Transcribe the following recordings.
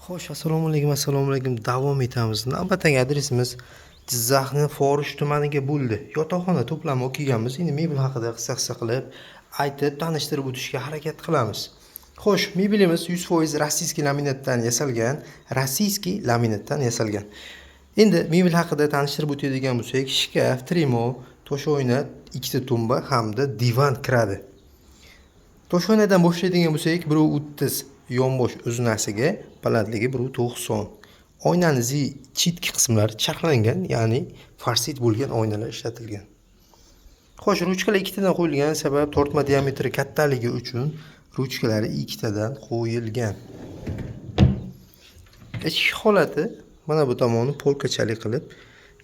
Xo'sh, assalomu alaykum, assalomu alaykum. Davom etamiz. Navbatdagi adresimiz Jizzaxning Forish tumaniga bo'ldi. Yotoqxona to'plami olib kelganmiz. Endi mebel haqida qissa-qissa qilib, aytib, tanishtirib o'tishga harakat qilamiz. Xo'sh, mebelimiz 100% российский laminatdan yasalgan, российский laminatdan yasalgan. Endi mebel haqida tanishtirib o'tadigan bo'lsak, shkaf, trimo, toshoyna, ikkita tumba hamda divan kiradi. Toshoynadan boshlaydigan bo'lsak, 1.30 yonbosh uznasiga, balandligi 1.90. Oynani chetki qismlari charxlangan, ya'ni farsit bo'lgan oynalar ishlatilgan. Xo'sh, ruchkalar ikkitadan qo'yilgan, sabab tortma diametri kattaligi uchun ruchkalari ikkitadan qo'yilgan. Ichki holati mana bu tomoni polkachalik qilib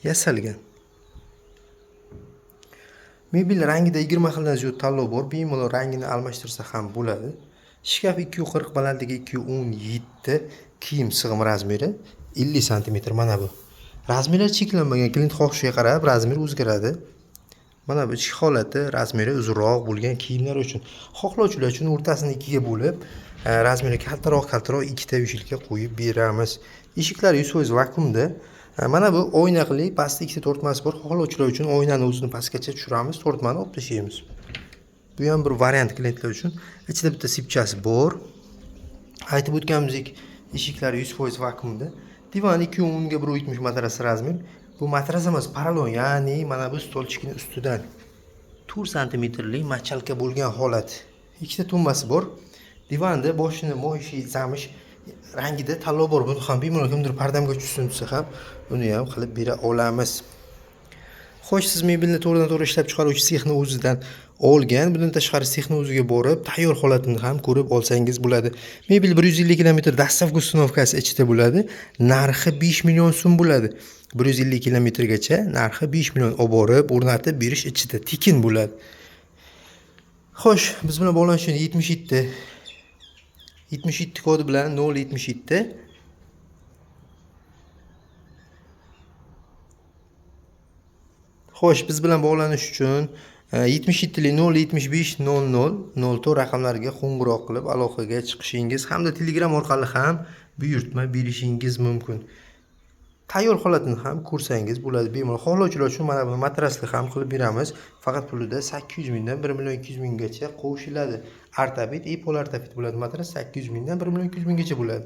yasalgan. Mebel rangida 20 xildan ziyod tanlov bor. Bemalol rangini almashtirsa ham bo'ladi. Shkaf 2.40, balandligi 2.17, kiyim sig'im razmeri 50 santimetr mana bu. Razmerlar cheklanmagan, klient xohishiga qarab razmer o'zgaradi. Mana bu ichki holati, razmeri uzunroq bo'lgan kiyimlar uchun. Xohlovchilar uchun o'rtasini ikkiga bo'lib, razmeri kaltaroq ikkita вешалка qo'yib beramiz. Eshiklar 100% vakuumda. Mana bu oynaqli, pastda ikkita tortmasi bor. Xohlovchilar uchun oynani o'zini pastgacha tushiramiz, tortmani olib tashlaymiz. Bu ham bir variant klientlar uchun. Ichida bitta sipchasi bor. Aytib o'tganimizdek, eshiklar 100% vakuumda. Divan 2.10 ga 1.70 matras razmer. Bu matras emas, porolon, ya'ni mana bu stolchikning ustidan 4 santimetrli machalka bo'lgan holat. Ikkita tumbasi bor. Divanda boshini moyishi zamish rangida tanlov bor. Buni ham bemalol kimdir pardamga tushsin desa ham uni ham qilib bera olamiz. Xo'sh, siz mebelni to'g'ridan to'g'ri ishlab chiqaruvchi sexni o'zidan olgan, bundan tashqari sexni o'ziga borib, tayyor holatini ham ko'rib olsangiz bo'ladi. Mebel 150 kilometr доставка установкasi ichida bo'ladi. Narxi 5 million so'm bo'ladi. 150 kilometrgacha narxi 5 million olib borib, o'rnatib berish ichida tekin bo'ladi. Xo'sh, biz bilan bog'lanish uchun 77 77 kodi bilan 077. Xo'sh, biz bilan bog'lanish uchun 77 075 00 04 raqamlariga qo'ng'iroq qilib aloqaga chiqishingiz hamda Telegram orqali ham buyurtma berishingiz mumkin. Tayyor holatini ham ko'rsangiz bo'ladi bemalol. Xohlovchilar uchun mana buni matrasli ham qilib beramiz. Faqat pulida 800 mingdan 1 million 200 minggacha qo'shiladi. Artaped, pol artaped bo'ladi. Matras 800 mingdan 1 million 200 minggacha bo'ladi.